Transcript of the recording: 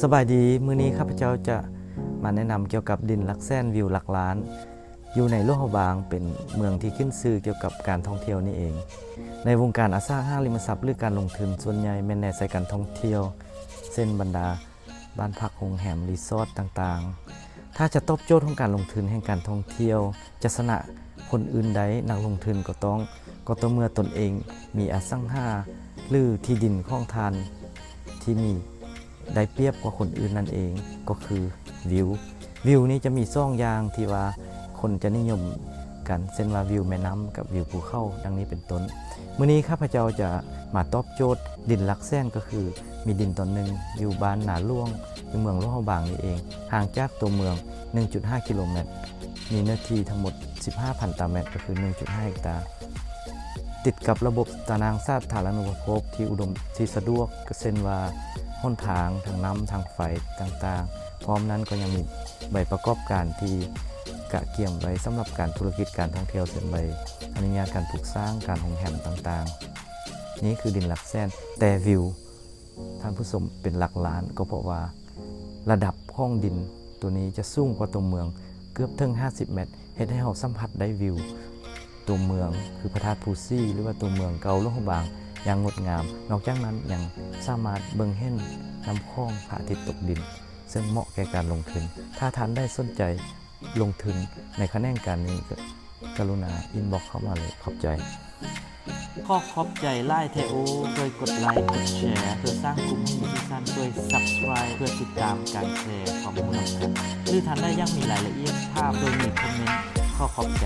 ສະບາຍດີ, ມື້ນີ້ຂ້າພະເຈົ້າຈະມາແນະນຳກ່ຽວກັບດິນຫຼັກແສນ ວິວຫຼັກລ້ານ ຢູ່ໃນຫຼວງພະບາງ, ເປັນເມືອງທີ່ຂຶ້ນຊື່ກ່ຽວກັບການທ່ອງທ່ຽວນີ້ເອງ. ໃນວົງການອະສັງຫາລິມະຊັບ ຫຼື ການລົງທຶນ, ສ່ວນໃຫຍ່ແມ່ນແນໃສ່ການທ່ອງທ່ຽວ ເຊັ່ນບັນດາບ້ານພັກ, ໂຮງແຮມ, ຣີສອດຕ່າງໆ. ຖ້າຈະຕອບໂຈດຂອງການລົງທຶນແຫ່ງການທ່ອງທ່ຽວ ຈະຊະນະຄົນອື່ນໄດ້, ນັກລົງທຶນກໍຕ້ອງ, ກໍຕໍ່ເມື່ອຕົນເອງມີອະສັງຫາ ຫຼື ທີ່ດິນຂອງທ່ານທີ່ມີໄດ້ປຽບກວ່າຄົນອື່ນນັ້ນເອງ ກໍຄືວິວ. ວິວນີ້ຈະມີສອງຢ່າງທີ່ວ່າຄົນຈະນິຍົມກັນ, ເຊັ່ນວ່າວິວແມ່ນ້ຳກັບວິວພູເຂົາ ດັ່ງນີ້ເປັນຕົ້ນ. ມື້ນີ້ຂ້າພະເຈົ້າຈະມາຕອບໂຈດດິນຫຼັກແສນ ກໍຄືມີດິນຕອນໜຶ່ງຢູ່ບ້ານນາຫຼວງ ຢູ່ເມືອງຫຼວງພະບາງນີ້ເອງ, ຫ່າງຈາກຕົວເມືອງໜຶ່ງຈຸດຫ້າກິໂລແມັດ, ມີເນື້ອທີ່ທັງໝົດສິບຫ້າພັນຕາແມັດ ກໍຄືໜຶ່ງຈຸດຫ້າເຮັກຕາ, ຕິດກັບລະບົບຕາໜ່າງສາທາລະນູປະໂພກທີ່ອຸດົມ, ທີ່ສະດວກ, ກໍເຊັ່ນວ່າຫົນທາງ, ທາງນ້ຳ, ທາງໄຟຕ່າງໆ. ພ້ອມນັ້ນກໍຍັງມີໃບປະກອບການທີ່ກະກຽມໄວ້ສຳລັບການທຸລະກິດການທ່ອງທ່ຽວ ເຊັ່ນໃບອະນຸຍາດການປຸກສ້າງ, ການໂຮງແຮມຕ່າງໆ. ນີ້ຄືດິນຫຼັກແສນ, ແຕ່ວິວ ທ່ານຜູ້ຊົມ, ເປັນຫຼັກລ້ານ ກໍເພາະວ່າລະດັບຂອງດິນຕົວນີ້ຈະສູງກວ່າຕົວເມືອງເກືອບເຖິງຫ້າສິບແມັດ, ເຮັດໃຫ້ເຮົາສຳຜັດໄດ້ວິວຕົວເມືອງ ຄືພະທາດພູສີ ຫຼືວ່າຕົວເມືອງເກົ່າຫຼວງພະບາງຢ່າງງົດງາມ. ນອກຈາກນັ້ນຍັງສາມາດເບິ່ງເຫັນນ້ຳຂອງ, ພະອາທິດຕົກດິນ, ເຊິ່ງເໝາະແກ່ການລົງທຶນ. ຖ້າທ່ານໃດສົນໃຈລົງທຶນໃນຂະແໜງການນີ້ ກະ ກະລຸນາອິນບັອກເຂົ້າມາເລີຍ. ຂອບໃຈ. ຂໍຂອບໃຈຫຼາຍແທ້ໂອ້, ຊ່ວຍກົດໄລ, ກົດແຊ, ເພື່ອສ້າງກຸ່ມໃຫ້ມີທີ່ຊັ້ນ, ຊ່ວຍ subscribe ເພື່ອຕິດຕາມການແຊຄວາມຮູ້ນຳກັນ, ຫຼື ທ່ານໃດຢາກມີລາຍລະອຽດຖາມ ໂດຍມີຄອມເມັນ. ຂໍຂອບໃຈ.